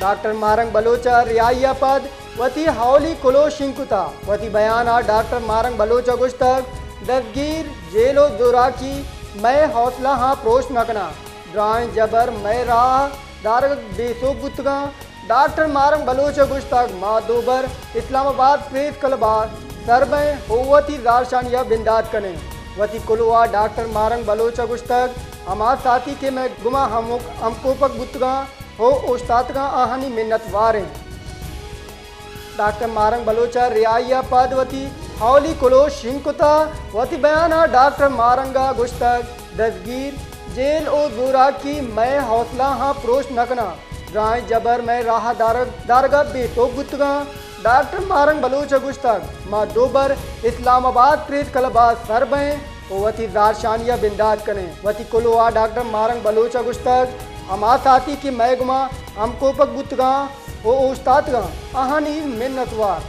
ڈاکٹر ماہرنگ بلوچ ء رہائی ء پد وتی ہئولی کلوہ شنگ کتہ۔ وتی بیان ء ڈاکٹر ماہرنگ بلوچ ء گوشتگ، دزگیر، جیل و زوراکی مئے حوصلہاں پروش نہ کناں۔ درائیں جبر مئے راہ دارگ بے سوب بوتگاں۔ ڈاکٹر ماہرنگ بلوچ ء گوشتگ، ما دوبر اسلام آباد پریس کلب ء سر بئیں و وتی زہرشانی ء بندات کنیں۔ وتی کلوہ ء ڈاکٹر ماہرنگ بلوچ ء گوشتگ، ہما ساتھی کہ مئے گما ہمک-، ہمکوپگ بوتگاں و اوشتاتگاں، آہانی منت وار ایں۔ ڈاکٹر ماہرنگ بلوچ ء رہائی ء پد وتی ہئولی کلوہ شنگ کتہ۔ وتی بیان ء ڈاکٹر ماہرنگ ء گوشتگ، دزگیر، جیل و زوراکی مئے حوصلہاں پروش نہ کناں۔ درائیں جبر مئے راہ دارگ، دارگ ء بے توک بوتگاں۔ ڈاکٹر ماہرنگ بلوچ ء گوشتگ، ما دوبر اسلام آباد پریس کلب ء سر بئیں و وتی زہرشانی ء بندات کنیں۔ وتی کلوہ ء ڈاکٹر ماہرنگ بلوچ ء گوشتگ، ہما ساتھی کہ مئے گما ہمکوپگ بوتگاں و اوشتاتگاں، آہانی منت وار۔